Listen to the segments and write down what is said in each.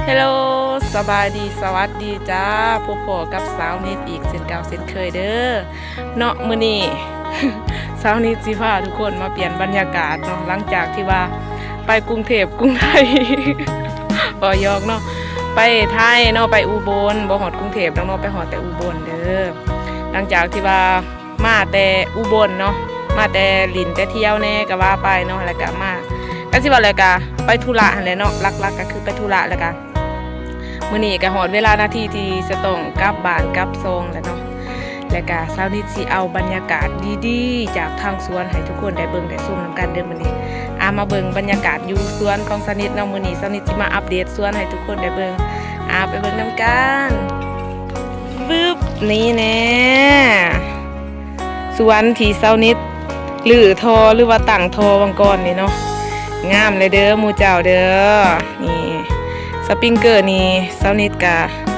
ເຮລໂລ ສະບາຍດີ ສະຫວັດດີຈ້າ ພົບພໍ້ກັບສາວນິດອີກເຊັ່ນເກົ່າເຊັ່ນເຄີຍເດີເນາະ. ມື້ນີ້ສາວນິດຊິພາທຸກຄົນມາປ່ຽນບັນຍາກາດເນາະ ຫຼັງຈາກທີ່ວ່າໄປກຸງເທບກຸງໄທ ເວົ້າຫຍອກເນາະ ໄປໄທເນາະ ໄປອຸບົນ ບໍ່ຮອດກຸງເທບດອກເນາະ ໄປຮອດແຕ່ອຸບົນເດີ. ຫຼັງຈາກທີ່ວ່າ ມາແຕ່ອຸບົນເນາະ ມາແຕ່ຫຼິ້ນແຕ່ທ່ຽວແດ່ກໍວ່າໄປເນາະ ແລ້ວກະມາ ກໍຊິວ່າແລ້ວກະໄປທຸລະຫັ້ນແຫຼະເນາະ ຫຼັກໆກໍຄືໄປທຸລະ ແລ້ວກະມື້ນີ້ກໍຮອດເວລານາທີທີ່ຈະຕ້ອງກັບບ້ານກັບຊ່ອງແລ້ວເນາະ. ແລ້ວກະສາວນິດຊິເອົາບັນຍາກາດດີໆຈາກທາງສວນໃຫ້ທຸກຄົນໄດ້ເບິ່ງໄດ້ຊົມນຳກັນເດີມື້ນີ້. ອາ ມາເບິ່ງບັນຍາກາດຢູ່ສວນຂອງສາວນິດເນາະ ມື້ນີ້ສາວນິດຊິມາອັບເດດສວນໃຫ້ທຸກຄົນໄດ້ເບິ່ງ. ອາ ໄປເບິ່ງນຳກັນ. ວຶບ ນີ້ແນ່ ສວນທີ່ສາວນິດຮື້ທໍ່ ຫຼືວ່າຕັ້ງທໍ່ຫວ່າງກ່ອນນີ້ເນາະ ງາມເລີຍເດີໝູ່ເຈົ້າເດີ. ນີ້ ສະປຣິງເກີນີ້ສາວນິດກະ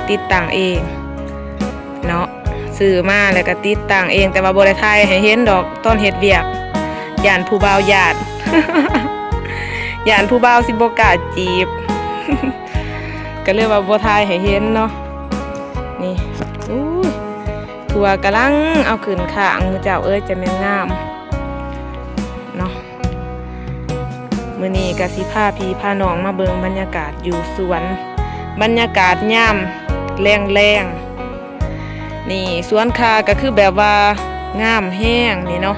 ຕິດຕັ້ງເອງເນາະ ຊື້ມາແລ້ວກະຕິດຕັ້ງເອງ ແຕ່ວ່າບໍ່ໄດ້ຖ່າຍໃຫ້ເຫັນດອກຕອນເຮັດວຽກ ຢ້ານຜູ້ບ່າວຢ້ານ ຢ້ານຜູ້ບ່າວຊິບໍ່ກ້າຈີບ ກໍເລີຍວ່າບໍ່ຖ່າຍໃຫ້ເຫັນເນາະ. ນີ້ ອູ້ຍ ຖົ່ວກຳລັງເອົາຂຶ້ນຄ້າງ ໝູ່ເຈົ້າເອີຍ ຈະແມ່ນງາມເນາະ. ມື້ນີ້ກໍຊິພາພີ່ພານ້ອງມາເບິ່ງບັນຍາກາດຢູ່ສວນ ບັນຍາກາດຍາມແລງໆ. ນີ້ ສວນຂ່າກໍຄືແບບວ່າງາມແຮງນີ້ເນາະ.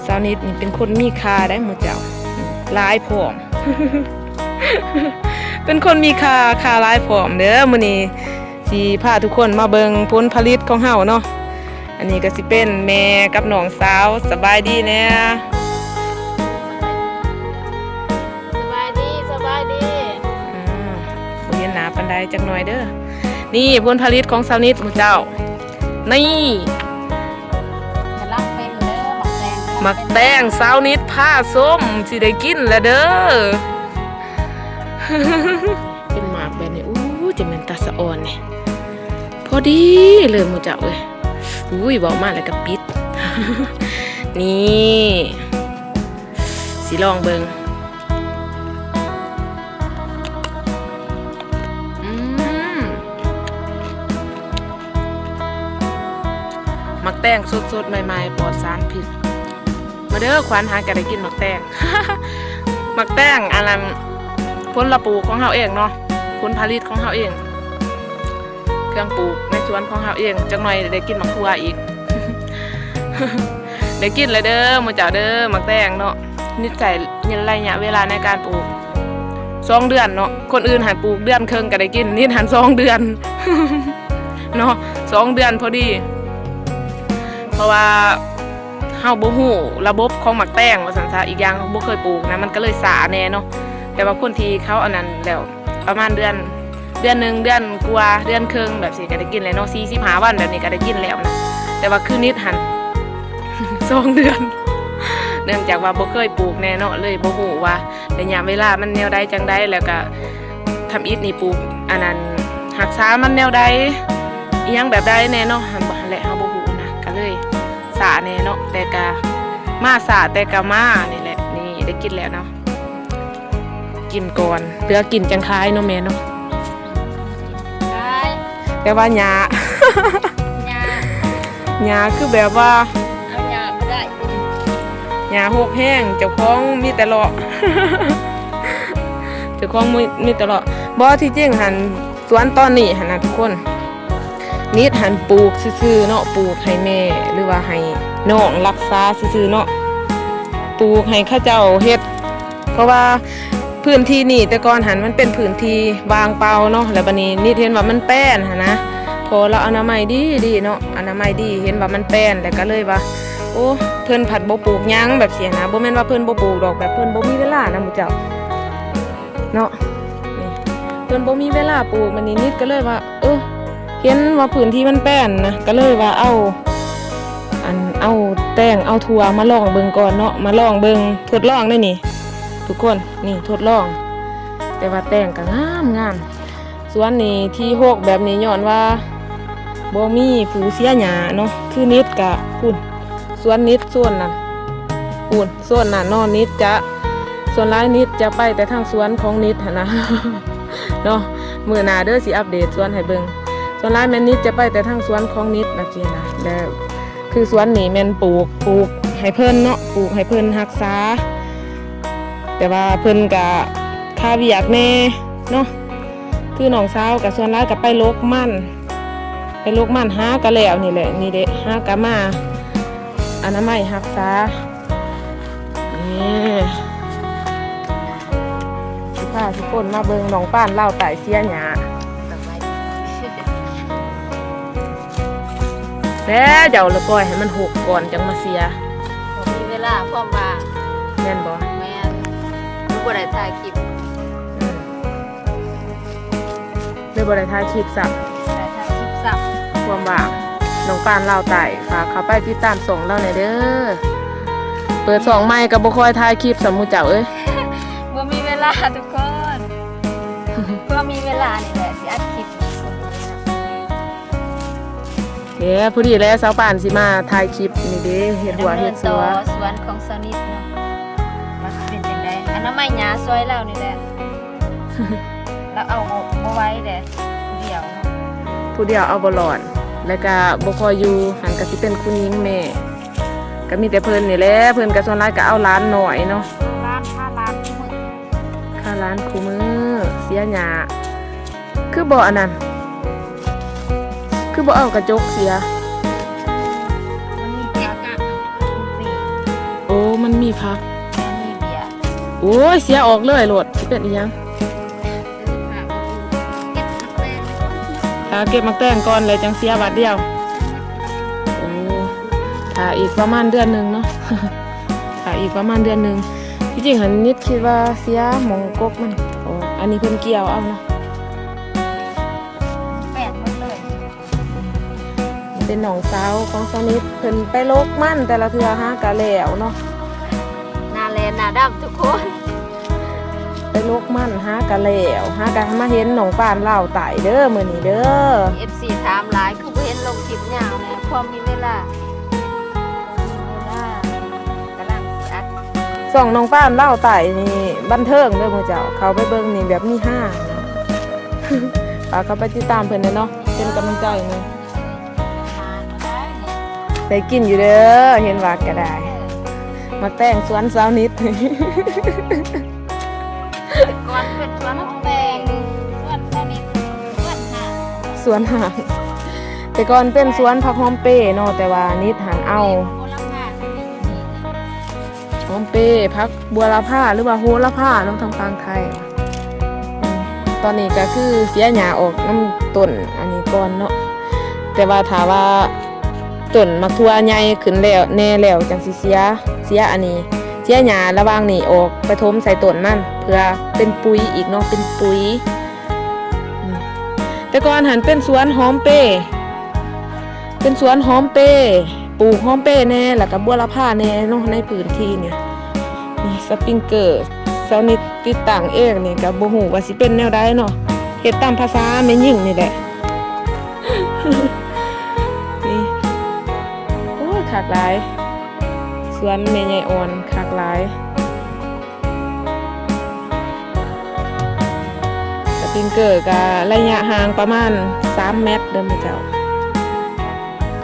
ສາວນິດນີ້ເປັນຄົນມີຄ່າໄດ໋ໝູ່ເຈົ້າ ຫຼາຍພ້ອມ ເປັນຄົນມີຄ່າ ຄ່າຫຼາຍພ້ອມເດີ. ມື້ນີ້ຊິພາທຸກຄົນມາເບິ່ງຜົນຜະລິດຂອງເຮົາເນາະ. ອັນນີ້ກໍຊິເປັນແມ່ກັບນ້ອງສາວ. ສະບາຍດີແດ່. ສະບາຍດີ ສະບາຍດີ. ອືມ ບໍ່ເຫັນໜ້າປານໃດຈັກໜ້ອຍເດີ. ນີ້ຜົນຜະລິດຂອງສາວນິດໝູ່ເຈົ້າ. ນີ້ ກຳລັງເປັນເດີ ໝາກແຕງ ໝາກແຕງສາວນິດພາຊົມ ຊິໄດ້ກິນແລ້ວເດີ. ເປັນໝາກແບບນີ້ ໂອ້ ຈະແມ່ນຕາສະອອນນີ້ ພໍດີເລີຍໝູ່ເຈົ້າເອີຍ. ອຸ້ຍ ເວົ້າມາແລ້ວກໍປິດ. ນີ້ ຊິລອງເບິ່ງ. ອືມ ໝາກແຕງສົດໆ ໃໝ່ໆ ປອດສານພິດ. ມາເດີ ຂວັນຫາກໍໄດ້ກິນໝາກແຕງ ໝາກແຕງ ອັນນັ້ນ ຜົນລະປູກຂອງເຮົາເອງເນາະ ຜົນຜະລິດຂອງເຮົາເອງ ເຄື່ອງປູກໃນສວນຂອງເຮົາເອງ. ຈັກໜ້ອຍໄດ້ກິນໝາກຖົ່ວອີກ ໄດ້ກິນແລ້ວເດີໝູ່ເຈົ້າເດີ ໝາກແຕງເນາະ. ນິດໃຊ້ໄລຍະເວລາໃນການປູກສອງເດືອນເນາະ. ຄົນອື່ນຫັ້ນປູກເດືອນເຄິ່ງກໍໄດ້ກິນ ນິດຫັ້ນສອງເດືອນເນາະ ສອງເດືອນພໍດີ. ເພາະວ່າເຮົາບໍ່ຮູ້ລະບົບຂອງໝາກແຕງວ່າຊັ້ນຊະ ອີກຢ່າງບໍ່ເຄີຍປູກນະ ມັນກໍເລີຍຊ້າແດ່ເນາະ. ແຕ່ວ່າຄົນທີ່ເຂົາອັນນັ້ນແລ້ວ ປະມານເດືອນ ເດືອນໜຶ່ງ ເດືອນກວ່າ ເດືອນເຄິ່ງແບບຊີ້ກໍໄດ້ກິນແລ້ວເນາະ ສີ່ສິບຫ້າວັນແບບນີ້ກໍໄດ້ກິນແລ້ວນະ. ແຕ່ວ່າຄືນິດຫັ້ນສອງເດືອນ ເນື່ອງຈາກວ່າບໍ່ເຄີຍປູກແດ່ເນາະ ເລີຍບໍ່ຮູ້ວ່າໄລຍະເວລາມັນແນວໃດຈັ່ງໃດ ແລ້ວກະທຳອິດນີ້ປູກອັນນັ້ນ ຮັກສາມັນແນວໃດ ອີ່ຫຍັງແບບໃດແດ່ເນາະ ຫັ້ນບໍ່ ຫັ້ນແຫຼະ ເຮົາບໍ່ຮູ້ນະ ກະເລີຍຊ້າແດ່ເນາະ. ແຕ່ກະມາຊ້າແຕ່ກະມານີ້ແຫຼະ. ນີ້ໄດ້ກິນແລ້ວເນາະ. ກິນກ່ອນ ເຫຼືອກິນຈັ່ງຂາຍເນາະແມ່ເນາະ. ຂາຍ ແຕ່ວ່າຫຍ້າ ຫຍ້າ ຫຍ້າຄືແບບວ່າ ເອົາຫຍ້າບໍ່ໄດ້ ຫຍ້າຮົກແຮງ ເຈົ້າຂອງມີແຕ່ເລາະ ເຈົ້າຂອງມີ ມີແຕ່ເລາະ. ບໍ່ ທີ່ຈິງຫັ້ນ ສວນຕອນນີ້ຫັ້ນນະທຸກຄົນ ນິດຫັ້ນປູກຊື່ໆເນາະ ປູກໃຫ້ແມ່ ຫຼືວ່າໃຫ້ນ້ອງລັກສາຊື່ໆເນາະ ປູກໃຫ້ເຂົາເຈົ້າເຮັດ ເພາະວ່າພື້ນທີ່ນີ້ແຕ່ກ່ອນຫັ້ນມັນເປັນພື້ນທີ່ວ່າງເປົ່າເນາະ ແລ້ວບັດນີ້ນິດເຫັນວ່າມັນແປນຫັ້ນນະ ພໍລາວອະນາໄມດີໆເນາະ ອະນາໄມດີ ເຫັນວ່າມັນແປນ ແລ້ວກໍເລີຍວ່າ ໂອ້ ເພິ່ນພັດບໍ່ປູກຫຍັງແບບຊີ້ນະ ບໍ່ແມ່ນວ່າເພິ່ນບໍ່ປູກດອກ ແບບເພິ່ນບໍ່ມີເວລານະໝູ່ເຈົ້າ ເນາະ ນີ້ ເພິ່ນບໍ່ມີເວລາປູກ ບັດນີ້ນິດກໍເລີຍວ່າ ເອີ ເຫັນວ່າພື້ນທີ່ມັນແປນນະ ກໍເລີຍວ່າເອົາ ອັນ ເອົາແຕງເອົາຖົ່ວມາລອງເບິ່ງກ່ອນເນາະ ມາລອງເບິ່ງ ທົດລອງເດ້ນີ້ທຸກຄົນ ນີ້ທົດລອງ ແຕ່ວ່າແຕງກໍງາມໆ. ສວນນີ້ທີ່ຮົກແບບນີ້ຍ້ອນວ່າບໍ່ມີຜູ້ເສຍຫຍ້າເນາະ ຄືນິດກະພຸ້ນ ສວນນິດໂຊນນັ້ນ ພຸ້ນໂຊນນັ້ນເນາະ ນິດຈະ ສ່ວນຫຼາຍນິດຈະໄປແຕ່ທາງສວນຂອງນິດຫັ້ນນະ ເນາະ ມື້ໜ້າເດີ ຊິອັບເດດສວນໃຫ້ເບິ່ງ. ສ່ວນຫຼາຍແມ່ນນິດຈະໄປແຕ່ທາງສວນຂອງນິດແບບຊີ້ນະ ແລ້ວຄືສວນນີ້ແມ່ນປູກ ປູກໃຫ້ເພິ່ນເນາະ ປູກໃຫ້ເພິ່ນຮັກສາ ແຕ່ວ່າເພິ່ນກະຄາວຽກແດ່ເນາະ. ຄືນ້ອງສາວກະສ່ວນຫຼາຍກະໄປລົກມັນ ໄປລົກມັນ ຫາກະແລ້ວນີ້ແຫຼະ ນີ້ເດ້ ຫາກະມາອະນາໄມຮັກສາ. ນີ້ ຊິພາທຸກຄົນມາເບິ່ງນ້ອງປານລາວໃຕ້ເສຍຫຍ້າ. ສະບາຍດີ ແລ້ວເຈົ້າລະປ່ອຍໃຫ້ມັນຫົກກ່ອນຈັ່ງມາເສຍ. ບໍ່ມີເວລາ ຄວາມວ່າງ. ແມ່ນບໍ່? ແມ່ນ ບໍ່ໄດ້ຖ່າຍຄລິບ. ອືມ. ເລີຍບໍ່ໄດ້ຖ່າຍຄລິບຊ້ຳ. ບໍ່ໄດ້ຖ່າຍຄລິບຊ້ຳ. ຄວາມວ່າງ ນ້ອງປານລາວໃຕ້ ຝາກເຂົ້າໄປຕິດຕາມຊ່ອງລາວແດ່ເດີ. ເປີດຊ່ອງໃໝ່ກໍບໍ່ຄ່ອຍຖ່າຍຄລິບຊ້ຳໝູ່ເຈົ້າເອີຍ. ບໍ່ມີເວລາທຸກຄົນ ເພື່ອມີເວລານີ້ແຫຼະ ຊິອັດຄລິບໃຫ້ຄົນເບິ່ງນຳ. ເດ້ ພໍດີແລ້ວ ສາວປານຊິມາຖ່າຍຄລິບນີ້ເດ້ ເຮັດຫົວເຮັດສົວ ດຳເນີນຕໍ່ສວນຂອງສາວນິດເນາະ ວ່າຊິເປັນຈັ່ງໃດ. ອະນາໄມຫຍ້າຊ່ອຍລາວນີ້ແຫຼະ ລາວເອົາບໍ່ໄຫວເດ້ ຜູ້ດຽວເນາະ ຜູ້ດຽວເອົາບໍ່ລອດ ແລ້ວກະບໍ່ຄ່ອຍຢູ່ຫັ້ນ ກະຊິເປັນຄຸນຍິງແມ່ ກະມີແຕ່ເພິ່ນນີ້ແຫຼະ. ເພິ່ນກະສ່ວນຫຼາຍກະເອົາຫຼານນ້ອຍເນາະ ເອົາຫຼານ ພາຫຼານຄູ່ມື້ ພາຫຼານຄູ່ມື້ ເສຍຫຍ້າ. ຄືບໍ່ອັນນັ້ນ ຄືບໍ່ເອົາກະຈົກເສຍ? ມັນມີແຈກກະ ໂອ້ ມັນມີຜັກ ມັນມີເບຍ. ໂອ້ຍ ເສຍອອກເລີຍໂລດ ຊິເປັນອີ່ຫຍັງ? ຖ້າເກັບໝາກແຕງກ່ອນ ແລ້ວຈັ່ງເສຍບາດດຽວ. ໂອ້ ຖ້າອີກປະມານເດືອນໜຶ່ງເນາະ ຖ້າອີກປະມານເດືອນໜຶ່ງ. ທີ່ຈິງຫັ້ນນິດຄິດວ່າເສຍໝ່ອງກົກມັນ. ໂອ້ ອັນນີ້ເພິ່ນກ່ຽວເອົາເນາະ. ແປດໝົດເລີຍ. ເປັນນ້ອງສາວຂອງສາວນິດ ເພິ່ນໄປລົກມັນແຕ່ລະເທື່ອຫາກະແລ້ວເນາະ. ໜ້າແຫຼນໜ້າດຳທຸກຄົນ ໄປລົກມັນຫາກະແລ້ວ ຫາກະມາເຫັນນ້ອງປານລາວໃຕ້ເດີມື້ນີ້ເດີ. ເອັຟຊີຖາມຫຼາຍ ຄືບໍ່ເຫັນລົງຄລິບຍາວແດ່ ຄວາມມີເວລາ ເວລາ ກຳລັງຊິອັດ. ຊ່ອງນ້ອງປານລາວໃຕ້ນີ້ບັນເທີງເດີໝູ່ເຈົ້າ ເຂົ້າໄປເບິ່ງນີ້ແບບມີຮາ. ຝາກເຂົ້າໄປຕິດຕາມເພິ່ນແດ່ເນາະ ເປັນກຳລັງໃຈແດ່. ໄດ້ກິນຢູ່ເດີ ເຫັນວ່າກະໄດ້ ໝາກແຕງສວນສາວນິດ. ກ່ອນເປັນສວນໝາກແຕງ ສວນສາວນິດ ສວນຫາງ ສວນຫາງ. ແຕ່ກ່ອນເປັນສວນຜັກຫອມເປເນາະ ແຕ່ວ່ານິດຫັ້ນເອົາ ໂຫລະພາ ຫອມເປ ຜັກບົວລະພາ ຫຼືວ່າໂຫລະພາເນາະ ທາງຝັ່ງໄທ. ຕອນນີ້ກະຄືເສຍຫຍ້າອອກນຳຕົ້ນອັນນີ້ກ່ອນເນາະ ແຕ່ວ່າຖ້າວ່າ ຕົ້ນໝາກຖົ່ວໃຫຍ່ຂຶ້ນແລ້ວແນ່ແລ້ວ ຈັ່ງຊິເສຍ ເສຍອັນນີ້ ເສຍຫຍ້າລະຫວ່າງນີ້ອອກໄປຖົມໃສ່ຕົ້ນມັນ ເພື່ອເປັນປຸ໋ຍອີກເນາະ ເປັນປຸ໋ຍ. ນີ້ ແຕ່ກ່ອນຫັ້ນເປັນສວນຫອມເປ ເປັນສວນຫອມເປ ປູກຫອມເປແນ່ ແລ້ວກະບົວລະພາແນ່ເນາະ ໃນພື້ນທີ່ນີ້. ນີ້ສະປຣິງເກີ ສາວນິດຕິດຕັ້ງເອງນີ້ ກະບໍ່ຮູ້ວ່າຊິເປັນແນວໃດເນາະ ເຮັດຕາມພາສາແມ່ຍິງນີ້ແຫຼະ. ນີ້ ໂອ້ຍ ຄັກຫຼາຍ ສວນແມ່ໃຫຍ່ອ່ອນ ຄັກຫຼາຍ. ສະປຣິງເກີກະໄລຍະຫ່າງປະມານສາມແມັດເດີໝູ່ເຈົ້າ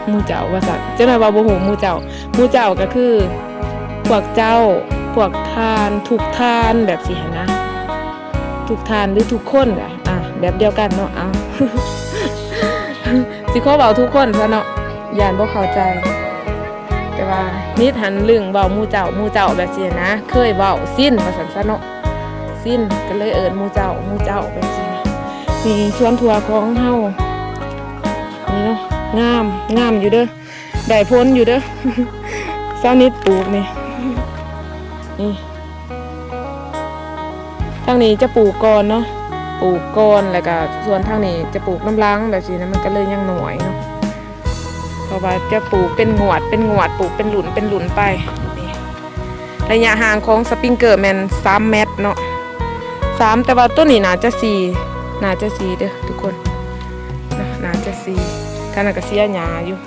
ໝູ່ເຈົ້າວ່າຊັ້ນ ຈັກໜ້ອຍວ່າບໍ່ຮູ້ໝູ່ເຈົ້າ. ໝູ່ເຈົ້າກະຄືພວກເຈົ້າ ພວກທ່ານ ທຸກທ່ານ ແບບຊີ້ຫັ້ນນະ ທຸກທ່ານ ຫຼື ທຸກຄົນກະ ອ່າ ແບບດຽວກັນເນາະ. ເອົາ ຊິຂໍເວົ້າທຸກຄົນຊະເນາະ ຢ້ານບໍ່ເຂົ້າໃຈ ແຕ່ວ່ານິດຫັ້ນລຶ້ງເວົ້າໝູ່ເຈົ້າ ໝູ່ເຈົ້າແບບຊີ້ນະ ເຄີຍເວົ້າຊິນວ່າຊັ້ນຊະເນາະ ຊິນ ກະເລີຍເອີ້ນໝູ່ເຈົ້າ ໝູ່ເຈົ້າແບບຊີ້ນະ. ນີ້ສວນຖົ່ວຂອງເຮົາ ນີ້ເນາະ ງາມ ງາມຢູ່ເດີ ໄດ້ຜົນຢູ່ເດີ ສາວນິດປູກນີ້ ນີ້ ທາງນີ້ຈະປູກກ່ອນເນາະ ປູກກ່ອນ ແລ້ວກະສ່ວນທາງນີ້ຈະປູກນຳຫຼັງແບບຊີ້ນະ ມັນກະເລີຍຍັງນ້ອຍເນາະ ເພາະວ່າຈະປູກເປັນງວດເປັນງວດ ປູກເປັນລຸ້ນເປັນລຸ້ນໄປ. ນີ້ ໄລຍະຫ່າງຂອງສະປຣິງເກີແມ່ນສາມແມັດເນາະ ສາມ ແຕ່ວ່າໂຕນີ້ໜ້າຈະສີ່ ໜ້າຈະສີ່ເດີທຸກຄົນ ໜ້າຈະສີ່ ທາງນັ້ນກະເສຍຫຍ້າຢູ່.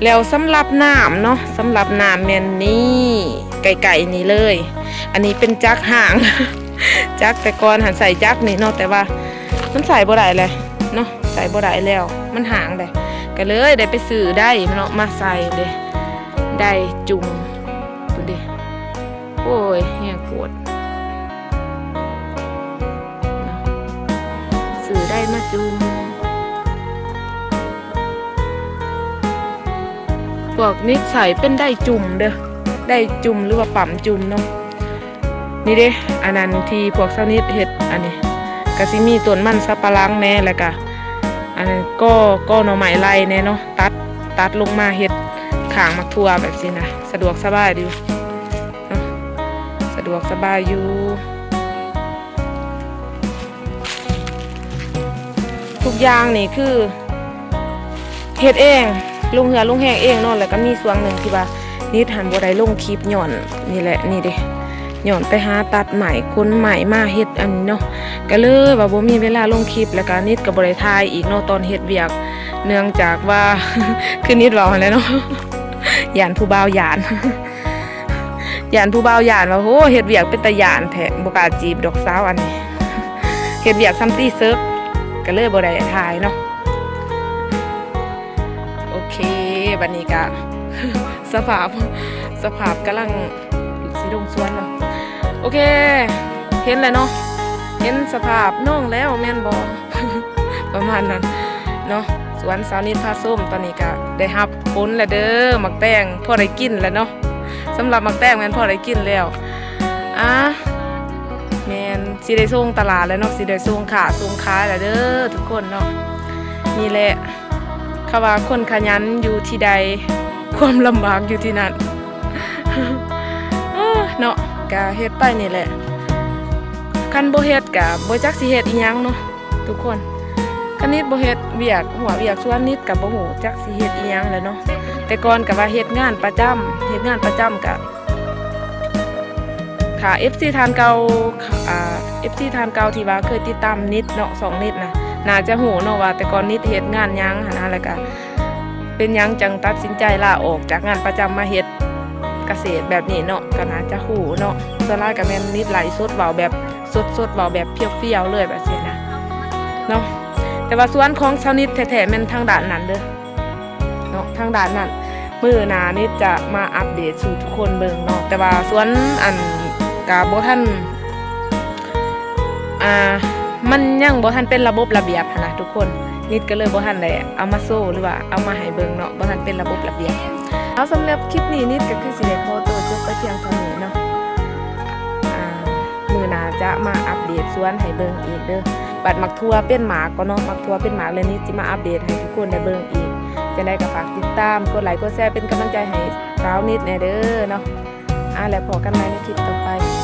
ແລ້ວສຳລັບນ້ຳເນາະ ສຳລັບນ້ຳແມ່ນນີ້ ໃກ້ໆນີ້ເລີຍ ອັນນີ້ເປັນຈັກຮ່າງ ຈັກແຕ່ກ່ອນຫັ້ນໃສ່ຈັກນີ້ເນາະ ແຕ່ວ່າມັນໃສ່ບໍ່ໄດ້ແຫຼະເນາະ ໃສ່ບໍ່ໄດ້ແລ້ວ ມັນຫ້າງແຫຼະ ກໍເລີຍໄດ້ໄປຊື້ໄດ້ເນາະ ມາໃສ່ເດ້ ໄດ້ຈຸ່ມພຸ້ນເດ້ ໂອ້ຍ ແຮງໂພດ ຊື້ໄດ້ມາຈຸ່ມ ພວກນິດໃສ່ເປັນໄດ້ຈຸ່ມເດີ້ ໄດ້ຈຸ່ມ ຫຼືວ່າປ້ຳຈຸ່ມເນາະ. ນີ້ເດ້ ອັນນັ້ນທີ່ພວກຊາວນິດເຮັດ ອັນນີ້ກະຊິມີຕົ້ນມັນສຳປະຫຼັງແດ່ ແລ້ວກະ ອັນນັ້ນ ກໍ ກໍໜໍ່ໄມ້ໄລ່ແດ່ເນາະ ຕັດ ຕັດລົງມາເຮັດຂ້າງໝາກຖົ່ວແບບຊີ້ນະ ສະດວກສະບາຍຢູ່ເນາະ ສະດວກສະບາຍຢູ່. ທຸກຢ່າງນີ້ຄືເຮັດເອງ ລົງເຫື່ອລົງແຮງເອງເນາະ ແລ້ວກໍມີຊ່ວງໜຶ່ງທີ່ວ່ານິດຫັ້ນບໍ່ໄດ້ລົງຄລິບຍ້ອນນີ້ແຫຼະ ນີ້ເດ້ ຍ້ອນໄປຫາຕັດໄມ້ ຂົນໄມ້ມາເຮັດອັນນີ້ເນາະ ກໍເລີຍວ່າບໍ່ມີເວລາລົງຄລິບ ແລ້ວກໍນິດກໍບໍ່ໄດ້ຖ່າຍອີກເນາະ ຕອນເຮັດວຽກ ເນື່ອງຈາກວ່າ ຄືນິດເວົ້າຫັ້ນແຫຼະເນາະ ຢ້ານຜູ້ບ່າວຢ້ານ ຢ້ານຜູ້ບ່າວຢ້ານວ່າ ໂຫ ເຮັດວຽກເປັນຕາຢ້ານແທ້ ບໍ່ກ້າຈີບດອກສາວອັນນີ້ ເຮັດວຽກສ່ຳຕີເສິກ ກໍເລີຍບໍ່ໄດ້ຖ່າຍເນາະ. ໂອເຄ ບັດນີ້ກະ ສະພາບ ສະພາບກຳລັງຊິລົງສວນເນາະ. ໂອເຄ ເຫັນແລ້ວເນາະ ເຫັນສະພາບນ້ອງແລ້ວແມ່ນບໍ່? ປະມານນັ້ນເນາະ ສວນສາວນິດພາຊົມ ຕອນນີ້ກະໄດ້ຮັບຜົນແລ້ວເດີ້ ໝາກແຕງພໍໄດ້ກິນແລ້ວເນາະ ສຳລັບໝາກແຕງແມ່ນພໍໄດ້ກິນແລ້ວ ອາ ແມ່ນ ຊິໄດ້ສົ່ງຕະຫຼາດແລ້ວເນາະ ຊິໄດ້ສົ່ງຄ້າສົ່ງຂາຍແລ້ວເດີ້ທຸກຄົນເນາະ. ນີ້ແຫຼະ ເຂົາວ່າຄົນຂະຫຍັນຢູ່ທີ່ໃດ ຄວາມລຳບາກຢູ່ທີ່ນັ້ນ ເນາະ ກະເຮັດໄປນີ້ແຫຼະ ຄັນບໍ່ເຮັດກະບໍ່ຈັກຊິເຮັດອີ່ຫຍັງເນາະ ທຸກຄົນ. ຄະນິດບໍ່ເຮັດວຽກ ຫົວວຽກສວນ ນິດກໍບໍ່ຮູ້ຈັກຊິເຮັດອີ່ຫຍັງແຫຼະເນາະ. ແຕ່ກ່ອນກໍວ່າເຮັດງານປະຈຳ ເຮັດງານປະຈຳກໍ ຖ້າເອັຟຊີທ່ານເກົ່າ ອ່າ ເອັຟຊີທ່ານເກົ່າທີ່ວ່າເຄີຍຕິດຕາມນິດເນາະ ຊ່ອງນິດນະ ໜ້າຈະຮູ້ເນາະວ່າແຕ່ກ່ອນນິດເຮັດງານຫຍັງຫັ້ນນະ ແລ້ວກໍເປັນຫຍັງຈັ່ງຕັດສິນໃຈລາອອກຈາກງານປະຈຳມາເຮັດກະເສດແບບນີ້ເນາະ ກໍໜ້າຈະຮູ້ເນາະ. ສ່ວນຫຼາຍກໍແມ່ນນິດໄລຟ໌ສົດເວົ້າແບບ ສົດໆ ເວົ້າແບບພຽວໆ ເລີຍແບບຊີ້ນະເນາະ. ແຕ່ວ່າສວນຂອງຊາວນິດແທ້ໆ ແມ່ນທາງດ້ານນັ້ນເດີ້ເນາະ ທາງດ້ານນັ້ນ. ມື້ໜ້ານິດຈະມາອັບເດດສູ່ທຸກຄົນເບິ່ງເນາະ ແຕ່ວ່າສວນ ອັນ ກະບໍ່ທັນ ອ່າ ມັນຍັງບໍ່ທັນເປັນລະບົບລະບຽບຫັ້ນນະທຸກຄົນ ນິດກໍເລີຍບໍ່ທັນໄດ້ເອົາມາໂຊ ຫຼືວ່າເອົາມາໃຫ້ເບິ່ງເນາະ ບໍ່ທັນເປັນລະບົບລະບຽບ. ເອົາ ສຳລັບຄລິບນີ້ ນິດກໍຄືຊິໄດ້ຂໍໂຕຈົບໄປພຽງເທົ່ານີ້ເນາະ. ອ່າ ມື້ໜ້າຈະມາອັບເດດສວນໃຫ້ເບິ່ງອີກເດີ້. ບັດໝາກຖົ່ວເປັນໝາກກ່ອນເນາະ ໝາກຖົ່ວເປັນໝາກແລ້ວ ນິດຊິມາອັບເດດໃຫ້ທຸກຄົນໄດ້ເບິ່ງອີກ. ຈັ່ງໃດກໍຝາກຕິດຕາມ ກົດໄລກ໌ ກົດແຊ ເປັນກຳລັງໃຈໃຫ້ສາວນິດແດ່ເດີ້ເນາະ. ອ່າ ແລ້ວພໍ້ກັນໃໝ່ໃນຄລິບຕໍ່ໄປ.